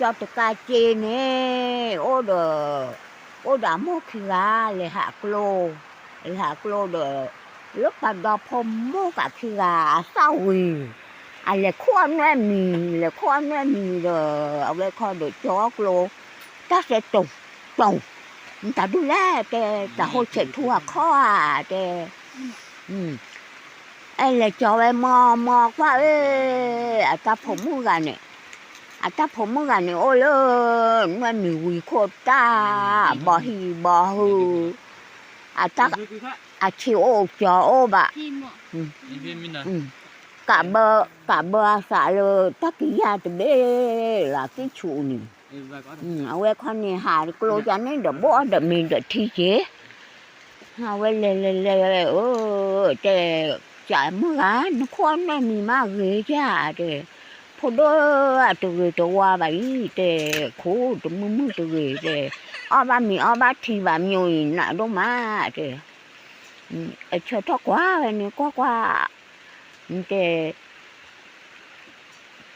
ကၠီတကးစ့န့ၣ် အိၣ်ဒီး, အိၣ်ဒီးအမိၢ်ခံဂၤ လဲၤဟးကျိ, လဲၤဟးကျိဒီး လၢပှၤဒီဖိမိၢ်ကးခံဂၤ အသၣ်ဝံၤ, အလဲၤခိၣ်အနွဲၣ်မံၤ, လဲၤခိၣ်အနွဲၣ်မံၤဒီး အဝဲခီဒီးကၠီကျိ, တၢ်စဲးတိၤ, တိၤ, နတၢ်ဒုးလဲၣ်တဲ, တၢ်ဟိဆဲးထူအခီဧါတဲ အဲလဲၤကၠီဝဲမီမီကွၢ်ဧၢ, အတၢ်ဖိမုၣ်ဂၤန့ၣ်, အတၢ်ဖိမုၣ်ဂၤန့ၣ်အိၣ်လၢ နွဲၣ်မံၤဝံၤခိၣ်တၢ်, ဘီဟံၣ်ဘီဟု, အတၢ်, အဆံးအိၣ်ကၠီအိၣ်ဘၣ်, ကးဘၢ, ကးဘၢအသးလၢတၢ်ကံးယါတဘ့ၣ်လၢကံၣ်ဆူၣ်န့ၣ်, အဝဲခီန့ၣ်ဟးကျိကန့ၣ်ဒီး ဘိၣ်အီၣ်ဒီးမ့ၤဒီးထံက့ၤ အဝဲလဲၤလဲၤလဲၤ, တဲ, ကမုၢ်ဂၤ နခိၣ်အနွဲၣ်မံၤမးဂ့ၤကဧါတဲ, ဖိဒိၣ်အတဂ့ၤတဝါဘၣ်အံၤတဲ, ခိၣ်တမုာ်မုာ်တဂ့ၤတဲ, အီၣ်ဘၣ်မ့ၤအီဘၣ်ထံဘၣ်မ့ၤအံၤနးဒိၣ်မးတဲ, အဆၢထီၣ်ကွၢ်ဝဲန့ၣ်ကွၢ်ကွၢ်, တဲ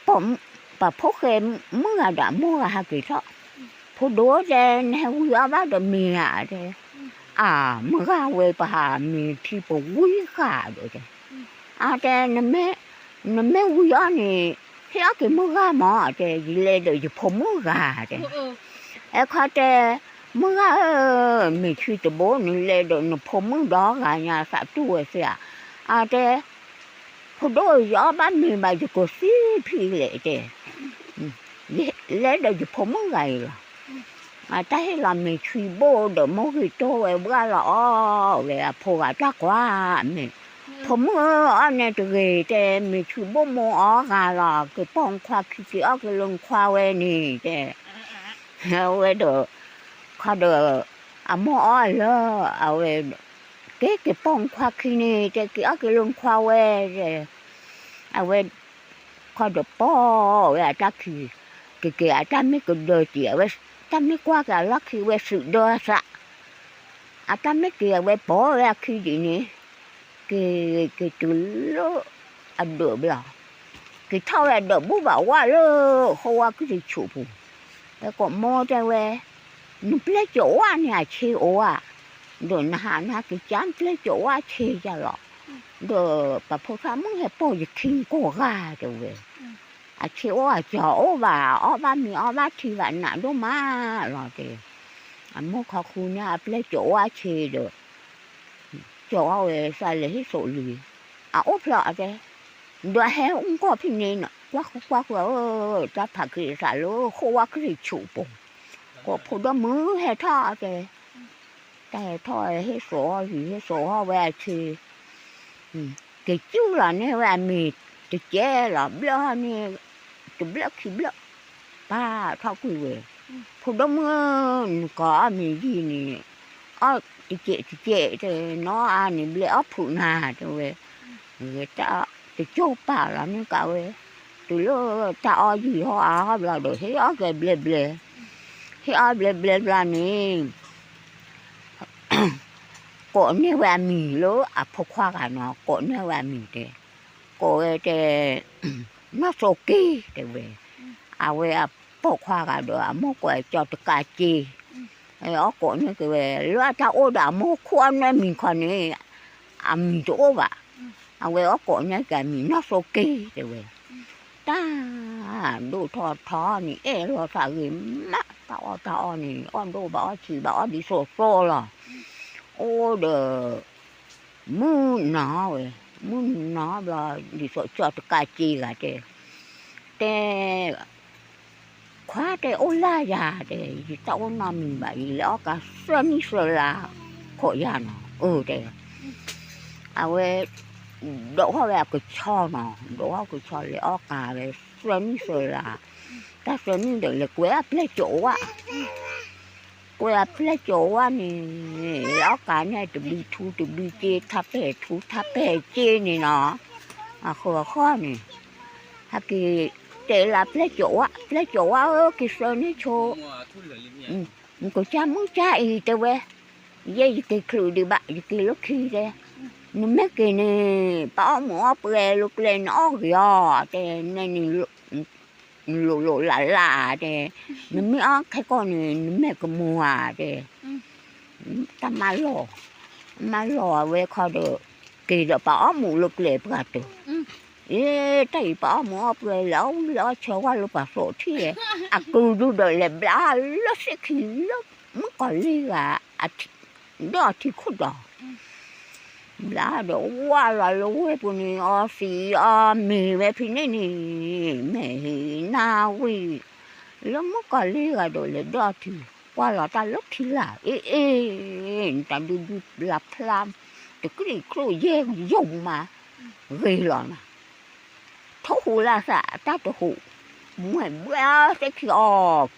ပှၤဖိၣ်ဃဲမုၣ်ဂၤဒီးအမိၢ်ဂၤဟးက့ၤထီၣ်, ဖိဒိၣ်တဲ နဟဲဝံအီၣ်ဘၣ်ဒီးမ့ၤဧါတဲ, အမုၢ်ဂၤဝဲပဟးမ့ၤထံပဝံဃာ်ဒီးတဲ, အတဲ နမ့ၢ်ဝံအီၣ်န့ၣ် ဟ့ၣ်အီၣ်က့ၤမုၢ်ဂၤမးတဲ, ယလဲၤဒီးယဖိမုၣ်ဂၤတဲ, အဲခီတဲ မုၢ်ဂၤဧၢ, မ့ၤထံတဘိန့ၣ် လဲၤဒီးနဖိမုၣ်ဒီဂၤညါသးတူၢ်ဝဲသ့ဧါ, အတဲ ဖိဒိၣ်ဧၢ ယအီၣ်ဘၣ်မ့ၤဘၣ်ယကသံဖံးလဲၣ်တဲ, လဲၤဒီးယဖိမုၣ်ဂၤအံၤလီၤ, တၢ်ဟ့ၣ်လီၤမ့ၤထံဘိဒီးမိၢ်ဂ့ၤတိၢ်ဝဲဘှၣ်လီၤအီၣ်ဝဲအဖိဂၤတၢ်ကွၢ်မ့ၢ်, ဖိမုၣ်ဧၢ အီၣ်နဲတဂ့ၤတဲ, မ့ၤထံဘိမိၢ်အီဂၤလီၤ, ကပီၢ်ခွါခံက့ၤအီၣ်က့ၤလၢနခွါဝဲန့ၣ်တဲ, အဝဲဒီး ခီဒီး အမိၢ်အီၣ်လၢ အဝဲ က့ၤကပီၢ်ခွါခံန့ၣ်တဲ က့ၤအီၣ်က့ၤလၢနခွါဝဲ, အဝဲ ခီဒီးပီၢ်ဝဲအတၢ်ခံ, ကက့ၤအတၢ်မ့ၢ်ကဒၢက့ၤ အဝဲ တၢ်မ့ၢ်ကွၢ်က့ၤအလီၢ်ခံဝဲသုးဒၢအသး, အတၢ်မ့ၢ်က့ၤအဝဲပီၢ်ဝဲအခံဒ်န့ၣ်, က့ၤ က့ၤတုၤလၢ အဒၢးဘျီ, က့ၤထီၣ်ဝဲအဒၢးဘူၣ်ဘၣ်ဝါလၢ ဃိဝါကရံၣ်ဆူၣ်ပူၤ, ဟဲကိးမိၢ်တဲဝဲ, နပျဲၢ်ကၠီဝါန့ၣ်အဆ့အိၣ်ဧါ, ဒီးနဟးနဟဲက့ၤကၠါနပျဲၢ်ကၠီဝါဆ့ယၤလီၤ, ဒီးပှၤဖိသၣ်မုၣ်ဟဲပိာ်ယခံကိးဂၤတဲဝဲ, အဆ့အိၣ်အကၠီအိၣ်ဘၣ် အီၣ်ဘၣ်မ့ၤအီဘၣ်ထံဘၣ်နးဒိၣ်မးလီၤတဲ, အမိၢ်ခီဃုန့ၢ်အပျဲၢ်ကၠီဝါဆ့ဒီး ကၠီဝါဝဲသးလဲၤဟ့ၣ်စိးလံၤ, အအိၣ်ဖျဲၣ်အီၤတဲ, ဒီးဟဲအိၣ်ကီၢ်ဖဲန့ၣ်နီၤ ကွၢ်ဃုကွၢ်ဃုဧၢ, တၢ်ဖးက့ၤသးလၢဃိဝါကရံၣ်ဆူၣ်ပူၤ, ကိးဖိဒိၣ်မုၢ်ဟဲထီၣ်အီၤတဲ, တၢ်ဟဲထီၣ်ဟ့ၣ်စိးအီၤလံ ဟ့ၣ်စိးအီၤဝဲအဆ့, က့ၤစုၣ်လီၤန့ၢ်ဝဲအမ့ၤတကဲလီၤ ဘျၢၣ်န့ၣ်, တဘျၢၣ်ခံဘျၢၣ်, ပာ်ထီၣ်ကွံာ်ဝဲ, ဖိဒိၣ်မုၢ်ဧၢ, နကိးအီၣ်မ့ၤယံာ်န့ၣ်, အီၣ်တကဲးတကဲးတဲ, နီၢ်အါန့ၣ်ဘျဲၣ်အီၣ်ဖုးနၤတဲဝဲ, တၢ်တကၠိၢ်ပာ်လီၤန့ၢ်ကးဝဲ, တုၤလၢတၢ်အီၣ်ယံာ်ဟီၣ်အါဟီၣ်ဘျီဒီး ဟ့ၣ်အီၣ်က့ၤဘျဲးဘျဲး, ဟ့ၣ်အီၣ်ဘျဲးဘျဲးဘျီန့ၣ် ကိးန့ၢ်ဝဲအမံၤလၢအဖိခွါဂၤနီၤ, ကိးန့ၢ်ဝဲအမံၤတဲ, ကိးဝဲတဲ, နီၢ်စိက့တဲဝဲ, အဝဲအပိာ်ခွါဂၤဒီး အမိၢ်ကိးကၠီတကးက့, အီၣ်ကိးန့ၢ်က့ၤဝဲ လၢအတၢ်အိၣ်ဒီးအမိၢ်ခိၣ်အနွဲၣ်မံၤခီန့ၣ်, အမံၤတအိၣ်ဘၣ်, အဝဲအီၣ်ကိးန့ၢ်က့ၤအမံၤနီၢ်စိက့တဲဝဲ, တၢ်ဒိၣ်ထီၣ်ထီန့ၣ် အဲၣ်လိာ်သးဂ့ၤမး တၢ်အီၣ်တၢ်အီန့ၣ် အီၣ်ဒိၣ်ဘၣ်အီၣ်ဆံးဘၣ်အီၣ်ဒ်သိးသိးလီၤ, အိၣ်ဒီး မုၢ်နၤဝဲ, မုၢ်နၤဘျီ ဒ်သိးကၠီတကးက့ဂၤတဲ, တဲ, ခွါတဲအိၣ်လၢယၤတဲ, ယတၢ်အိၣ်နီတမံၤဘၣ် ယလဲၤအီၣ်ကးသၢနံၣ်သၢလါ, ခိးယၤနီၤ, အၢတဲ, အဝဲ ဒိးထီၣ်ဝဲအကဆီနီၤ, ဒိးထီၣ်ကဆီလဲၤအီၣ်ကးဝဲ သၢနံၣ်သၢလါ, တၢ်သၢနံၣ်ဒီး လဲၤကွဲးအပျဲၢ်ကၠီဝါ, ကွဲးအပျဲၢ်ကၠီဝါန့ၣ်, လဲၤအီၣ်ကးန့ၣ် တဘံထူတဘံက့ ထးပဲာ်ထူထးပဲာ်က့န့ၣ်နီၤ, အဃိဃီန့ၣ်, ဟဲက့ၤတဲလၢပျဲၢ်ကၠီဝါ, ပျဲၢ်ကၠီဝါဧၢ က့ၤသၢနံၣ်ဆိ, နကစၢ်မုၢ်ကၢ်အံၤတဲဝဲ, ယဲယက့ၤချုးဒံးဘၣ် ယက့ၤလၢခံတဲ, နမ့ၢ်က့ၤန့ၣ် ပအီၣ်မုာ်အီၣ်ပှဲၤလၢကျဲန့ၣ်အီၣ်ဂ့ၤအီၤ တဲ, နဲန့ၣ် နလိၣ်လိၣ်လၢ်လၢ်တဲ, နမ့ၢ်အီၣ်ခဲကီၢ်န့ၣ် နမဲာ်ကမူၤဧါတဲ, တၢ်မၤလီၢ်, မၤလီၢ်အဝဲခီဒီး, က့ၤဒီးပှၤအီၣ်မူးလၢကျဲပှၤတၢၢ်, အ့ တၢ်အံၤပှၤအီၣ်မူးအီၣ်ပှဲၤလဲၤအီၣ်ဝံၤလဲၤအီၣ်ဆၢဝါလၢပှၤသီထံၣ်, အကုဒုဒီးလဲၤဘျးလၢသ့ၣ်ခံလၢ မုၣ်ကီၤလံၢ်ဂၤ ဒီးအထံခိၣ်ဒီး ဘျါဒီးဝါလီၤလၢဝဲပူၤန့ၣ် အီသံးအီမ့ၤဝဲဖဲန့ၣ်န့ၣ်, မ့ၢ်ဟ့ၣ်နၤဝံၤ, လၢမုၣ်ကီၤလံၢ်ဂၤဒီးလဲၤဒီးထံ, ကွၢ်လီၤတၢ်လၢထံလာ် အ့ အ့ နတၢ်ဒုဒုလၢဖျါ, တကြံၢ်ကြိၣ်ယဲၢ်ယိာ်မး, ဂ့ၤလီၤနၤ ထိၣ်ဟူးလၢသးတၢ်တဟူး, မွဲၢ်ဘှဲသ့ၣ်ခံအီၤ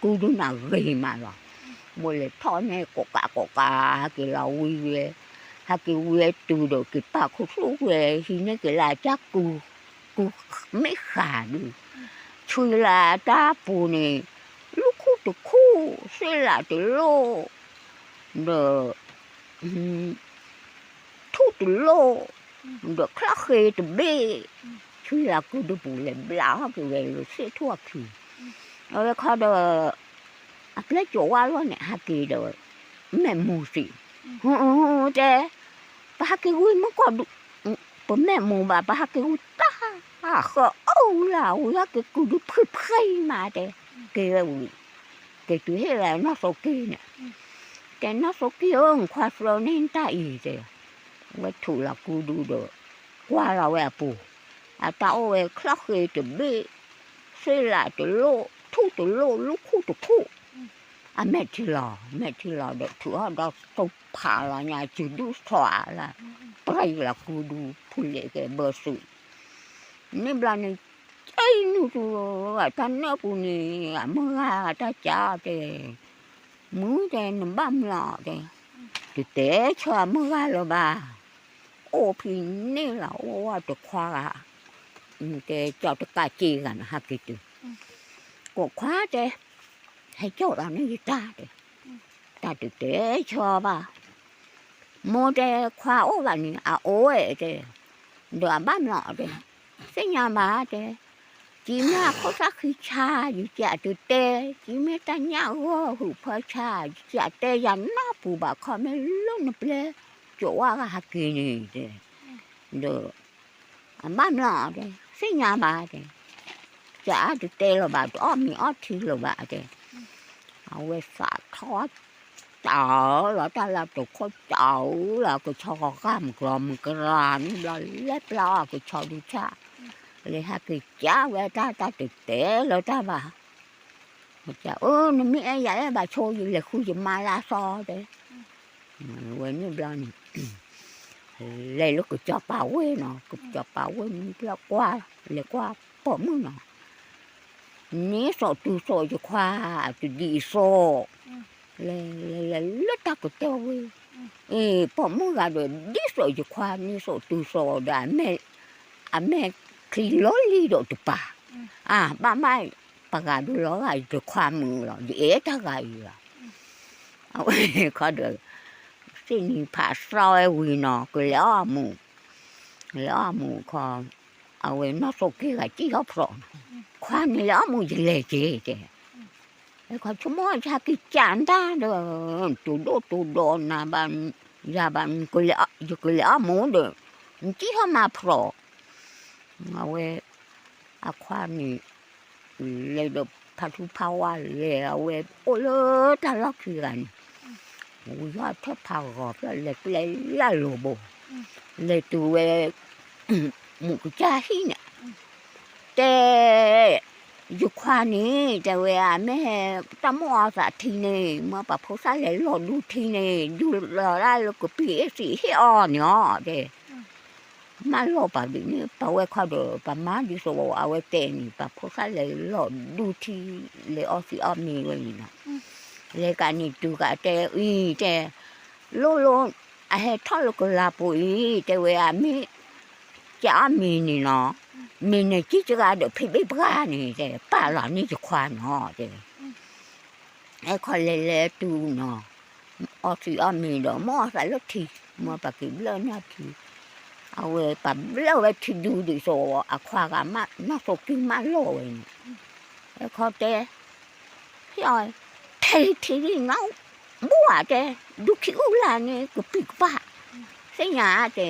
ကုဒုနၤဂ့ၤမးလီၤ, မိၢ်လဲၤထီၣ်န့ၣ် ကိးကးကိးကး ဟဲက့ၤလီၤဝံၤဝဲ, ဟဲက့ၤဝံၤဝဲတုၤဒီးက့ၤပာ်ခူသူၣ်ဝဲ ဟံးန့ၢ်က့ၤလၢအကၢ်ကု, ကုမ့ၢ်ဃာ်ဒုး, ဆွံလၢတၢ်ပူၤန့ၣ်, လူၢ်ခူၣ်တခူၣ်, သ့ၣ်လးတလိၣ်, ဒီး ထူၣ်တလိၣ်, ဒီးချီၣ်ဃ့တဘ့ၣ်, ဆွံလၢကုဒုပူၤလဲၤဘျးဟီၣ်က့ၤဝဲလၢသ့ၣ်ထူၣ်အခံ, အဝဲခီဒီး အပျဲၢ်ကိးဝါလီၤန့ၣ် ဟဲက့ၤဒီး မဲာ်မူၤသံး, တဲ, ပဟဲက့ၤဝံၤမုၢ်ကီၢ်ဒု, ပမဲာ်မူၤဘၣ် ပဟဲက့ၤဝံၤတၢ်, ဃၢအီၣ်ဝံၤလၢ ဝံၤဟဲက့ၤကုဒုဖှံဖှံမးတဲ, က့ၤဝဲဝံၤ, က့ၤတုၤဟ့ၣ်လၢနီၢ်သိက့န့ၣ်, တဲနီၢ်သိက့ဧၢ နခွါသၢန့ၢ်နတၢ်အံၤတဲ, ဝဲထူးလီၤကုဒုဒီး, ကွၢ်လီၤဝဲအပူၤ, အတၢ်အိၣ်ဝဲချီၣ်ဃ့တဘ့ၣ်, သ့ၣ်လးတလိၣ်, ထူၣ်တလိၣ်, လူၢ်ခူၣ်တခူၣ်, အမဲာ်ထံလီၤ, မဲာ်ထံလီၤဒီးထုးထီၣ်ဒီးတိာ်ဖးလီၤညါ စုဒုၣ်ထီၣ်လၢ, ပြံလီၤကုဒုဖူလဲၣ်ကဲဘၢသုး, န့ၣ်ဘျီန့ၣ်, ကဲနုာ်တူၢ်အတၢ်နၢပူၤန့ၣ် အမုၢ်ဂၤတၢ်ကးတဲ မုၢ်တဲနဘၣ်မလီၤတဲ, တတဲဆၢအမုၢ်ဂၤလၢၤဘၣ်, အိၣ်ဖဲန့ၣ်လီၤ အိၣ်ဝဲတခွါဂၤ, တဲကၠီတကးက့ဂၤန့ၣ် ဟဲက့ၤတုၤ, ကိးခွါတဲ, ဟဲကၠီလီၤန့ၣ်ယတၢ်တဲ, တၢ်တတဲဆၢဘၣ် မိၢ်တဲခွါအိၣ်ဘၣ်န့ၣ် အအိၣ်ဝဲတဲ, ဒီးအဘၣ်မလီၤတဲ, သ့ၣ်ညါဘၣ်တဲ, ကံမ့ၢ်အခိၣ်သၣ်ဃံဆါ ယကးတတဲ, ကံမ့ၢ်တၢ်ညၣ်ဂီၢ်ဟုးဖၢဆါ ယကးတဲယၤနီၢ်ပူၤဘၣ်ခီ မ့ၢ်လၢနပျဲၢ် ကၠိဝါဂၤဟးက့ၤန့ၣ်တဲ, ဒီး အဘၣ်မလီၤတဲ, သ့ၣ်ညါဘၣ်တဲ, ကအါတတဲလၢၤဘၣ် တအီၣ်မ့ၤအီထံလၢၤဘၣ်တဲ, အဝဲသးထီၣ် တၢ်လီၤတၢ်လၢတခိၣ်တၢ်လၢကဆီဂၤမုၢ်ကျီမုၢ်ကရၢန့ၣ်ဘျီ လဲၤပျၢ်အီၣ်ကဆီဒုးဆၣ်, လဲၤဟဲက့ၤကးဝဲတၢ် တၢ်တတဲလၢၤတၢ်ဘၣ်, အၢ နမ့ၢ်အဲၣ်ယၤအဲၣ်ဘၣ်ဆိ ယလဲၤဃုယမါလၢအသီတဲ, ဝဲန့ၣ်ဘျီန့ၣ် လဲၤလၢကစီၤပၤဝ့ၢ်နီၤ, ကစီၤပၤဝ့ၢ်န့ၣ်ဘျီကွၢ်, လဲၤကွၢ်ပိာ်မုၣ်နီၤ, န့ၢ်စိးတုၤစိးယခွါ, တဒံးစိး, လဲၤလဲၤလၢတၢ်ကတၢၢ်ဝ့ၢ်, အ့ ပိာ်မုၣ်ဂၤဒီးဒံးစိးယခွါ န့ၢ်စိးတုၤစိးဒီး အမဲာ်ချံလီၤလံဒီးတပၤ, အါ ဘၣ်မး ပှၤဂၤဒုးလီၤဂာ်ယတခွါမုၣ်လီၤ ယအဲၣ်တၢ်ဂၤအံၤလီၤ, အဝဲခီဒီး သ့ၣ်နံၤဖးသီဝဲဝံၤနီၤ ကလဲၤအီၣ်မူး, လဲၤအီၣ်မူးခီ, အဝဲနီၢ်သိက့ဂၤစံၣ်ထီၣ်ဖျိးနီၤ, ခွါန့ၣ်လဲၤအီၣ်မူးယလဲၤက့ၤတဲ, ခီဆိကမိၣ်ယဟဲက့ၤကးတၢ်ဒီး, တိၤဒိၣ်တိၤဒီးနၤဘၣ်, ယၤဘၣ်, ယကလဲၤအီၣ်မူးဒီး, နစံၣ်ထီၣ်မၤဖျိး အဝဲ အခွါန့ၣ် လဲၤဒီးဖါထူဖါဝါလဲၤ အဝဲအိၣ်လၢတၢ်လီၢ်ခံဂၤန့ၣ်, ဝံၤထီၣ်ထၢၣ်ဖးဂီၤဖျၢၣ် လဲၤကျဲလၢလိၤဘိ, လဲၤတုၤဝဲ မူးကစၢ်ဟံၣ်န့ၣ်, တဲ ယခွါန့ၣ် တဲဝဲ အမ့ၢ်ဟဲတၢ်မိၣ်အီၤသးထံန့ၣ် မ့ၢ်ပှၤဖိသၣ်လဲၤလီၤဒူထံန့ၣ် ဒူလီၤဒၣ်လၢကပံၤအ့ၣ်သံးဟ့ၣ်အီၤန့ၣ်အီၤ တဲ မၢလီၤပာ်ဒ်န့ၣ် ပဝဲခီဒီး ပမါဒ်သိးအဝဲတဲန့ၣ် ပှၤဖိသၣ်လဲၤလီၤဒူထံ လဲၤအီသံးအီမ့ၤဝဲန့ၣ်နီၤ, လဲၤကးန့ၣ်တုၤကးတဲအံၤတဲ လိၣ်လိၣ် အဟဲထီၣ်လၢကလၤပူၤအံၤ တဲဝဲ အမ့ၢ် ကအီၣ်မ့ၤန့ၣ်နီၤ, မ့ၢ်န့ၣ်ကံၣ်စှၤဒီးဖံးဘ့ၣ်ပှၢ်န့ၣ် တဲ ပာ်လီၤန့ၢ်ယခွါနီၤ တဲ အဲခီလဲၤလဲၤတုၤနီၤ, အီသံးအီမ့ၤဒီး မ့ၢ်အီသးလၢထံ, မ့ၢ်ပှၤက့ၤဘျၢန့ၢ်ထံ, အဝဲပှၤဘျၢဝဲထံဒုဒ်သိး အခွါဂၤမး နီၢ်သိက့မၢလီၤဝဲန့ၣ်, ခီတဲ, ဟ့ၣ်အီၤ, ထဲထံဒ်နီၢ်, ဘိၣ်ဧါတဲ, ဒုးခံအုၣ်လၢန့ၣ် ကပံာ်ကပၢ်, သ့ၣ်ညါတဲ,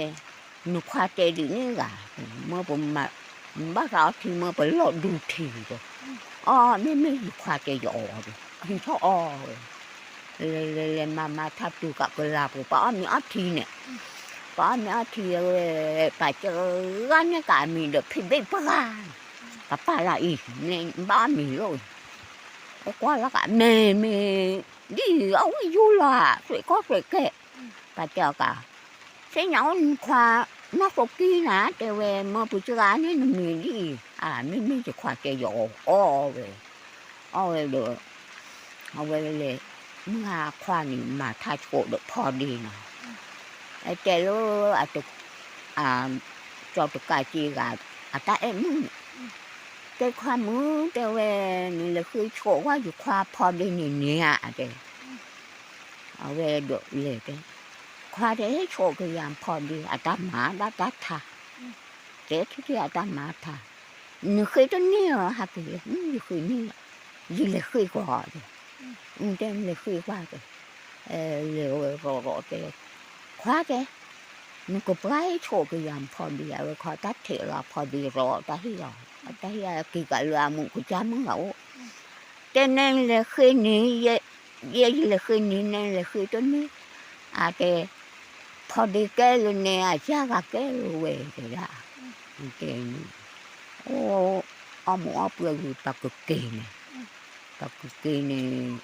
နခွါတဲဒ်န့ၣ်ဂၤ, မ့ၢ်ပမၤ, ဘၣ်သးအီထံမ့ၢ်ပလီၢ်ဒူထံဒီး, အီ မ့မ့ၢ်ယခွါတဲယအီၤဒီး ဟံးထီၣ်အီဝဲ, လဲၤလဲၤလဲၤမၤမၤထါတုၤကးကလၤပူၤ ပှၤအီၣ်မ့ၤအီထံန့ၣ်, ပှၤအီၣ်မ့ၤအီထံဝဲ, ပာ်စၢၤဂၤန့ၣ်ကးမံၤဒီးဖံးဘ့ၣ်ပှၢ်, ပပာ်လီၤအံၤ, မ့ၢ်ဘၣ်အီၣ်မ့ၤလိၣ်, ကွၢ်လီၤကး မ့ၢ်မ့ၢ်, ဒ်အီၣ်ဝံၣ်ယူၢ်လီၤ သွဲၣ်ကီၢ်သွဲၣ်ကဲ, ပာ်စၢၤကး, သ့ၣ်ညါအိၣ်နခွါ, နီၢ်သိကံနၤ တဲဝဲ မၢပူၤစှၤန့ၣ်နမံၤဒ်အံၤ, အမ့မ့ၢ်ယခွါတဲယအီၤအီဝဲ, အီဝဲဒီး အဝဲလဲၤ, မုၢ်ဟါခွါန့ၣ် မၤထါဆိးဒီးဖီဒ့နီၤ, တဲလၢ, ကၠီတကးက့ဂၤ, အတၢ်အဲၣ်မုၣ်န့ၣ်, တဲခွါမုၣ် တဲဝဲ, နလဲၤဃ့ဆိးဝဲယခွါဖီဒ့န့ၣ်န့ၣ်ဧါတဲ အဝဲဒီးလဲၤတဲ, ခွါတဲဟ့ၣ်ဆိးကယၤဖီဒ့ အတၢ်မၤဘၣ်တၢ်ထါ, တဲထံထံအတၢ်မၤထါ, နဃ့တန့ၢ်ဧါ ဟဲက့ၤ, ယဃ့န့ၢ်, ယလဲၤဃ့ကွၢ်ဒီး, တဲလဲၤဃ့ကွၢ်ဒီး, လဲၤဝဲရီၤရီၤတဲ, ခွါတဲ, နကပှၤဟ့ၣ်ဆိးကယၤဖီဒ့ အဝဲခီတၢ်ထဲးလီၤဖီဒ့ရီၤတၢ်ဟ့ၣ်လီၤ, တၢ်ဟ့ၣ်အက့ၤကးလၢအမူးကစၢ်မုၣ်ဂၤအိၣ်, တဲနဲလဲၤဃ့န့ၢ် ယဲယလဲၤဃ့န့ၢ် နဲလဲၤဃ့တန့ၢ်, အတဲ, ဖီဒ့ကဲလၢနဲ အယၢ်ဂၤကဲလၢဝဲတဲဒၣ်, တဲန့ၣ်, အိၣ်, အီၣ်မူးအီၣ်ပှဲၤဝံၤ ပကက့ၤန့ၣ်, ပကက့ၤန့ၣ်,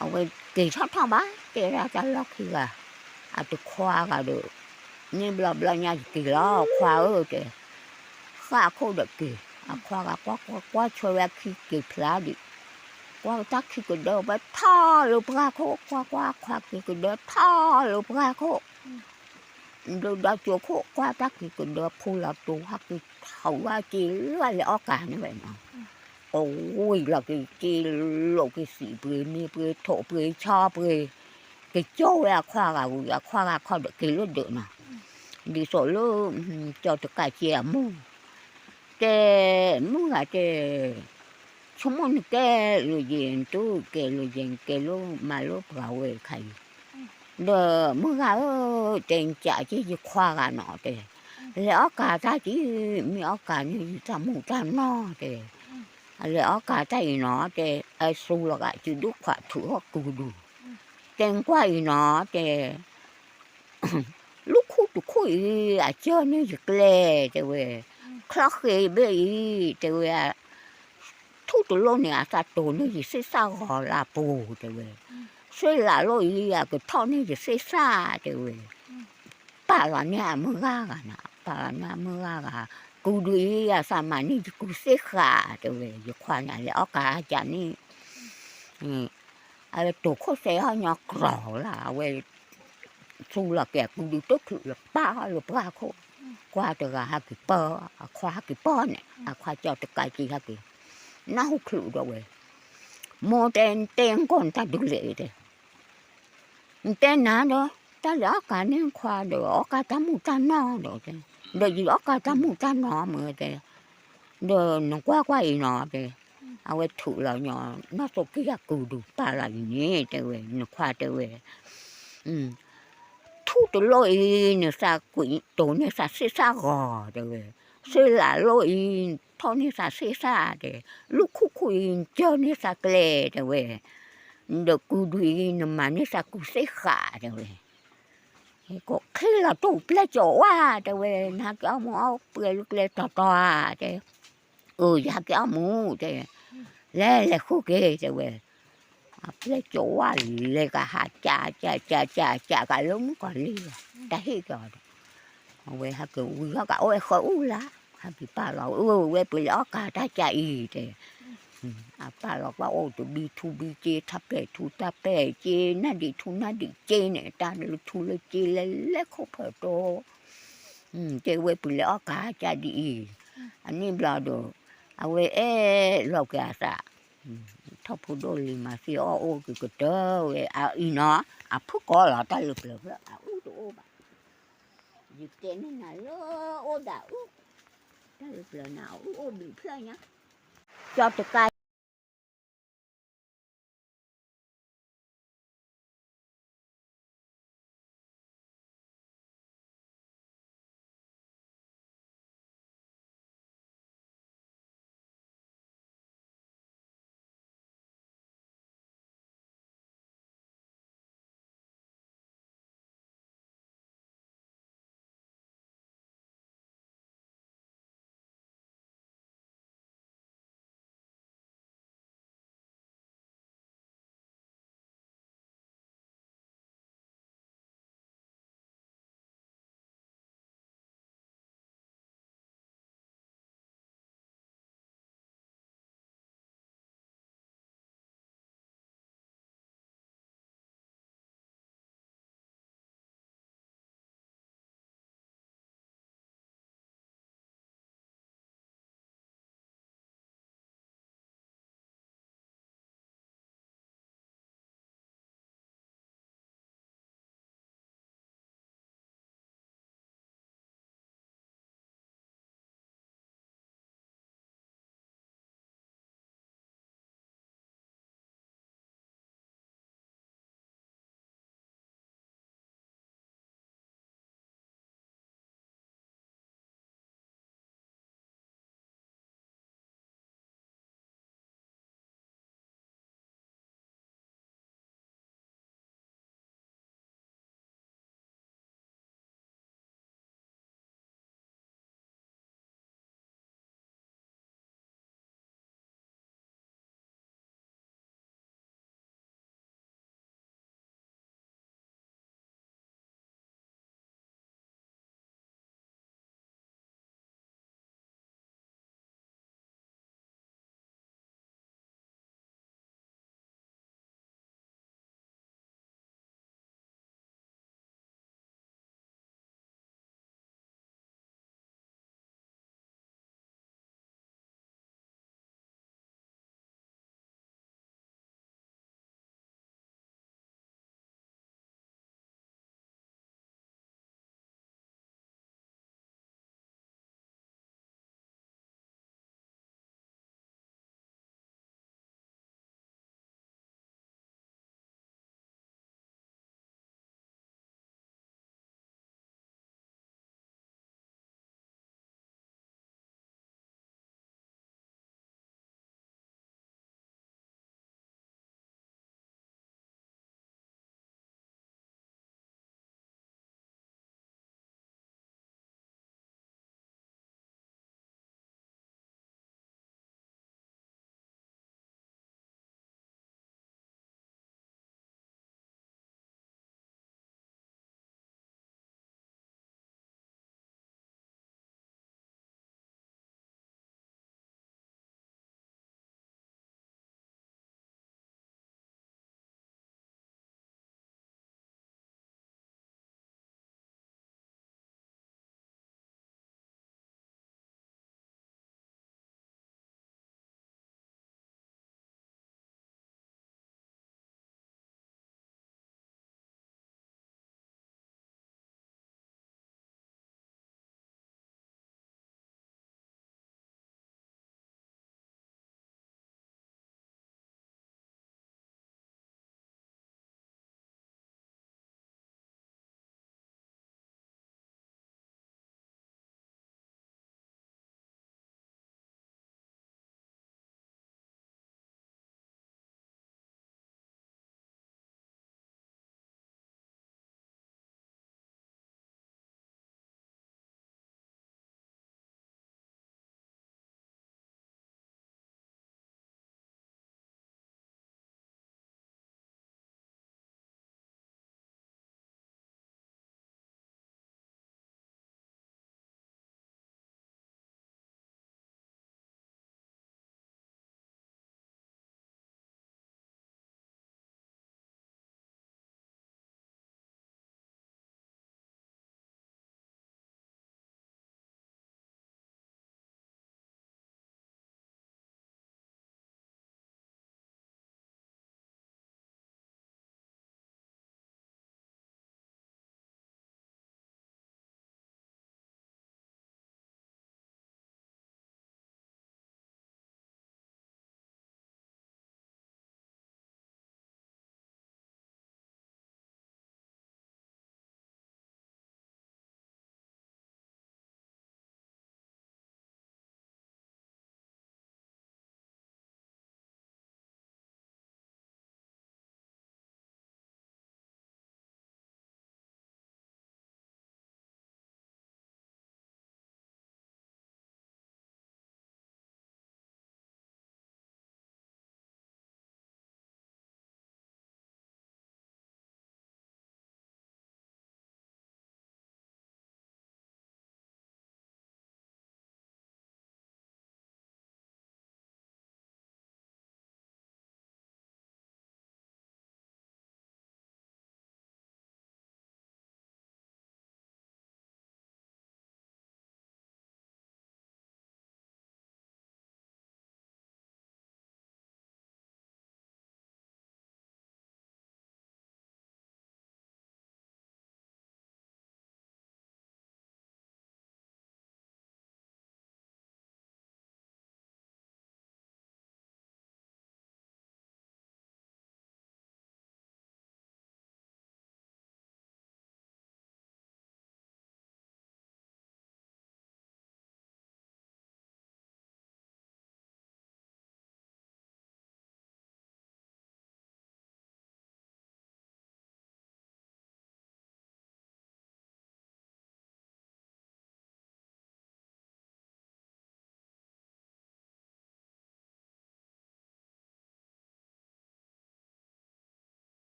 အဝဲက့ၤထီၣ်ထီၣ်ဘၣ် တဲဒၣ်တၢ်လီၢ်ခံဂၤ, အတခွါဂၤဒီး, န့ၣ်ဘျီဘျီညါယက့ၤလီၤခွါဧၢတဲ ဃၣ်အခိၣ်ဒီးက့ၤ, အခွါဂၤကွၢ်ကွၢ်ကွၢ်ဆၢဝဲခံက့ၤဖျါဒံး, ကွၢ်တၢ်ခံကဒၢဝဲထီၣ်လၢပှၢ်ခိၣ် ကွၢ်ကွၢ်ခွါက့ၤကဒၢထီၣ်လၢပှၢ်ခိၣ်, ဒုးဒီးကၠိခိၣ်ကွၢ်တၢ်က့ၤကဒၢဖူလီၤတိၤ ဟဲက့ၤထီၣ်ဝဲက့ၤလၢအလဲၤအီၣ်ကၤန့ၣ်ဝဲနီၤ, အဝံၤလီၤက့ၤက့ၤလိာ်က့ၤစံးပှ့ၤမ့ၢ်ပှ့ၤထိးပှ့ၤဆီပှ့ၤ, ကကၠီဝဲအခွါဂၤဝံၤ အခွါဂၤခီဒီးက့ၤလၢဒၢးနီၤ, ဒ်သိးလၢ, ကၠီတကးက့အမိၢ်, တဲ, မုၢ်ဂၤတဲ ဆိကမိၣ်နကဲလိာ်ယဲၢ် နတူၢ်ကဲလိာ်ယဲၢ် နကဲလၢမၤလိပှၤဝဲခါအံၤ, ဒီးမုၢ်ဂၤဧၢ, တဲနကးက့ယခွါဂၤနီၤတဲ, လဲၤအီၣ်ကၤတၢ်က့, မ့ၢ်အီၣ်ကၤန့ၣ်ယတၢ်မူးတၢ်နီၢ်တဲ, အလဲၤအီၣ်ကၤတၢ်အံၤနီၤတဲ, အစူလီၤဂာ်စုဒုၣ်ခွးထုးဟီၣ်ကုဒူ, တဲနကွၢ်အံၤနီၤတဲ လူၢ်ခူၣ်တခူၣ်အံၤ အကၢၢ်န့ၢ်ယကျဲ, တဲဝဲ, ချီၣ်ဃ့ဘ့ၣ်အံၤ, တဲဝဲ, ထူၣ်တလိၣ်န့ၣ် အသးတိၤန့ၢ်ယသ့ၣ်သၣ်ဂီၤလၢအပူၤ, တဲဝဲ, ဆ့လးလိၣ်အံၤ အကထီၣ်န့ၢ်ယသ့ၣ်သၣ်, တဲဝဲ, ပာ်လီၤန့ၢ်အမုၢ်ဂၤဂၤနီၤ, ပာ်လီၤန့ၢ်အမုၢ်ဂၤဂၤ, ကုဒူအံၤ အသးမၤန့ၢ်ယကုသ့ၣ်ဃာ်, တဲဝဲ, ယခွါန့ၣ် လဲၤအီၣ်ကၤကးန့ၣ် အဝဲတိၤခိၣ်သဲဟီၣ်ညီကြီၤလၢ် အဝဲ သူလီၤက့ၤအကုဒုတချုးလၢပၢ်လၢပှၢ်ခိၣ်, ကွၢ်တဂၤဟဲက့ၤပၢၢ်, အခွါဟဲက့ၤပၢၢ်န့ၣ်, အခွါကၠီတကးက့ၤဟဲက့ၤ, နၢ်ဟူချုးဒီးဝဲ, မိၢ်တဲ နတဲနကီၢ်နတၢ်ဒုးလဲၣ်တဲ နတဲနၤဒီး တၢ်လဲၤအီၣ်ကၤန့ၢ်နခွါဒီး အီၣ်ကၤတၢ်မူးတၢ်နီၢ်ဒီးတဲ, ဒီးယအီၣ်ကၤတၢ်မူးတၢ်နီၢ်မ့ၢ်တဲ, ဒီးနကွၢ်ကွၢ်အံၤနီၤတဲ, အဝဲထုးလီၤညီ, နီၢ်သိးက့ယၤကုဒုပာ်လီၤအံၤန့ၣ် တဲဝဲ, နခွါတဲဝဲ ထူၣ်တလိၣ်အံၤ နသးကွံာ်တိၤန့ၢ်သးသ့ၣ်သၣ်ဂီၤ တဲဝဲ, ဆ့လးလိၣ်အံၤ ထီၣ်န့ၢ်သးသ့ၣ်သၣ်တဲ, လူၢ်ခူၣ်ခူၣ်အံၤ နကၢၢ်န့ၢ်သးကျဲ တဲဝဲ, ဒီးကုဒုအံၤ နမၤန့ၢ်သးကုသ့ၣ်ဃာ် တဲဝဲ, ကီၢ်ချ့လီၤတိၢ်ပျဲၢ်ကၠီၤဝါ တဲဝဲ, နဟဲက့ၤအီၣ်မူးအီၣ်ပှဲၤလၢကျဲတီၤတီၤဧါ တဲ အၢ ယဟဲက့ၤအီၣ်မူး တဲ, လဲၤလဲၤဃုက့ၤ တဲဝဲ, အပျဲၢ်ကၠီၤဝါလဲၤကဟး ကး ကး ကး ကး ကးကးလၢမုၣ်ကီၤလံၢ်လီၤ တၢ်ဟ့ၣ်ကီၤဒီး, အဝဲဟဲက့ၤဝံၤထီၣ်ကးအိၣ်ဝဲဃၢအူၣ်လၢ်, ဟဲက့ၤပာ်လီၤ အၢ ဝဲပှ့ၤလဲၤအီၣ်ကၤတၢ်ကးအံၤ တဲ, အပာ်လီၤကွၢ်အိၣ်တဘံထူဘံက့ ထးပဲာ်ထူတၢ်ပဲာ်က့ နၢ်ဒံးထူနၢ်ဒံးက့န့ၣ် တၢ်လၢထူလၢက့လဲၤလဲၤခိၣ်ဖၢၣ်တိ တဲဝဲပှ့ၤလဲၤအီၣ်ကၤကးဒ်အံၤ, အန့ၣ်ဘျီဒီး, အဝဲအဲၣ်လီၤက့ၤအသး, ထီၣ်ဖိဒိၣ်လံၤမၤသံအီၣ်အိၣ်က့ၤကတၢၢ်ဝဲ အအံၤနီၤ, အဖုၣ်ကိးလီၤတၢ်လၢပျၢၤဖျၢၣ် အအုၣ်တအိၣ်ဘၣ်, ယတဲန့ၢ်နၤလၢအိၣ်ဒီးအုၣ်, တၢ်လၢပျၢၤန့ၣ် အအုၣ်အိၣ်ဘျုးဖျၢၣ်ညါ, ကၠီတကး